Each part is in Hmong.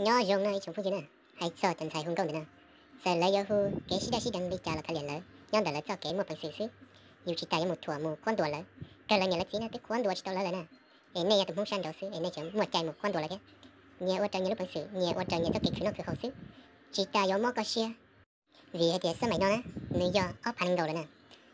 Nyob zoo no ib tsoom phooj ywg na, hais txog cov ntxhais hu nkauj ntawm no, txawm lawv yuav hu kev sib daj sib deev li cas los kav liam lawv, nyob ntawm lawv txoj kev muaj peev xwm xwb. Yus tsis tas yuav mus thuam mus qhuab ntuas lawv, kawg lawv niam lawv txiv no twb qhuab ntuas tsis tau lawv lawm na. Es nej yog tus hmoob sab nraud xwb es nej tseem muaj cai mus qhuab ntuas lawv thiab. Nyias ua raws nyias lub peev xwm, nyias ua raws nyias txoj kev khwv noj khwv haus xwb, tsis tas yuav mob koj siab. Vim hais tias xab maim no na, nws yog ob phav nees nkaum lawm na.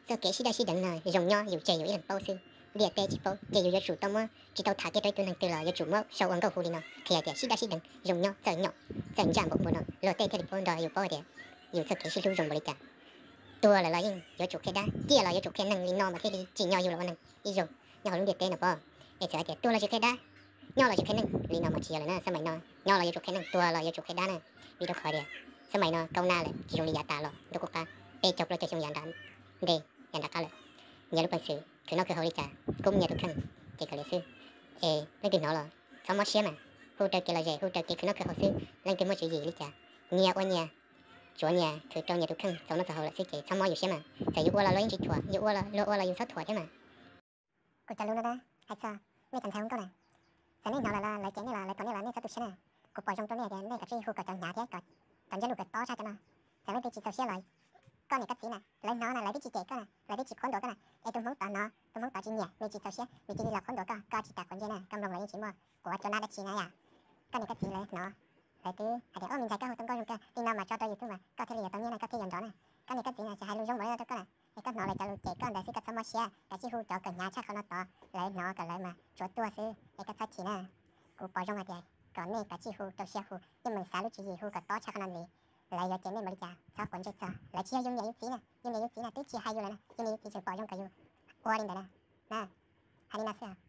Txoj kev sib daj sib deev no zoo nyob yus tseg yus ib leeg paub xwb, ntiaj teb tsis paub, ces yus yuav tsum tau muab, tsis tau tham kiag rau ib tug neeg twg los yuav tsum muab sau ua nkauj hu li no qhia tias sib daj sib deev zoo nyob txawj nyom, txawj ntsaj npaum npaum no luag tej thiaj li paub nrog yus paub tias yus txoj kev sib hlub zoo npaum li cas. Tuag lawm los yeej yuav tsum qhia dab, ciaj los yuav tsum qhia neeg li no mas thiaj li tsim nyog yus los ua neeg ib zaug nyob hauv lub ntiaj teb no pob. Es txawm hais tias tuag los tsis qhia dab, nyob los tsis qhia neeg li no mas tsis yog lawm na. Xab maim no nyob los yuav tsum qhia neeg, tuag los yuav tsum qhia dab na. Vim rau qhov tias xab maim no kaub nab lawm tsis zoo li yav tas los ntuj qub qab peb caug plaub caug xyoo yav nram ntej yav nram qab lawm. Nyias lub peev xwm khwv noj khwv haus li cas, kub nyias tus kheej ces kav liam xwb. Es leej twg hnov los txhob mob siab mas, hu raws kev lom zem, hu raws kev khwv noj khwv haus xwb. Leej twg muaj tswv yim li cas, nyias ua nyias, tsuav nyias khwv rau nyias tus kheej txaus noj txaus haus lawm xwb ces txhob mob yus siab mas. Txawm yus ua los luag yeej tsis thuam, yus ua los luag ua los yus txhob thuam thiab mas. Kuv cov lus no na, hais txog nej cov ntxhais hu nkauj na, txawm nej hnov lawm los lawv cem nej los lawv thuam nej los nej txhob tu siab na. Kuv pom zoo rau nej tias nej kav tsij hu kom cov hnyav thiab kom cov ntsiab lus kom tob tshaj cov no. Txawm leej twg tsis txaus siab los koj niam koj txiv na, lawv hnov na lawv twb tsis cem koj na, lawv twb tsis qhuab ntuas koj na, es tus hmoob tod hnov, tus hmoob tod tsis nyiam nws tsis txaus siab nws cia li los qhuab ntuas koj, koj tsis tas quav ntsej na, koj mloog los yeej tsis muaj quav cua nab dab tsi na yom. Koj niam koj txiv lawv hnov, lawv twb hais tias, o, me ntxhais koj hu tau nkauj zoo kawg li no mas tso rau YouTube mas koj thiaj li yuav tau nyiaj na, koj thiaj yuav nrov na. Koj niam koj txiv no tsis hais lus zoo npaum li no rau koj na, es koj hnov lawv cov lus cem koj ntawd xwb koj txhob mob siab, kav tsij hu cov kom hnyav tshaj qhov no tod, lawv hnov kom lawv mas tsuav tuag xwb es koj txhob chim na. Kuv pom zoo hais tias kom nej kav tsij hu rau siab hu, yeej meem xav lub tswv yim hu kom tob tshaj qhov no ntxiv. Lawv yuav cem nej npaum li cas txhob quav ntsej txog, lawv tsis yog yus niam yus txiv na, yus niam yus txiv na twb tsis hais yus lawm na, yus niam yus txiv tseem pom zoo kom yus ua li ntawd na. Na, hais li no xwb.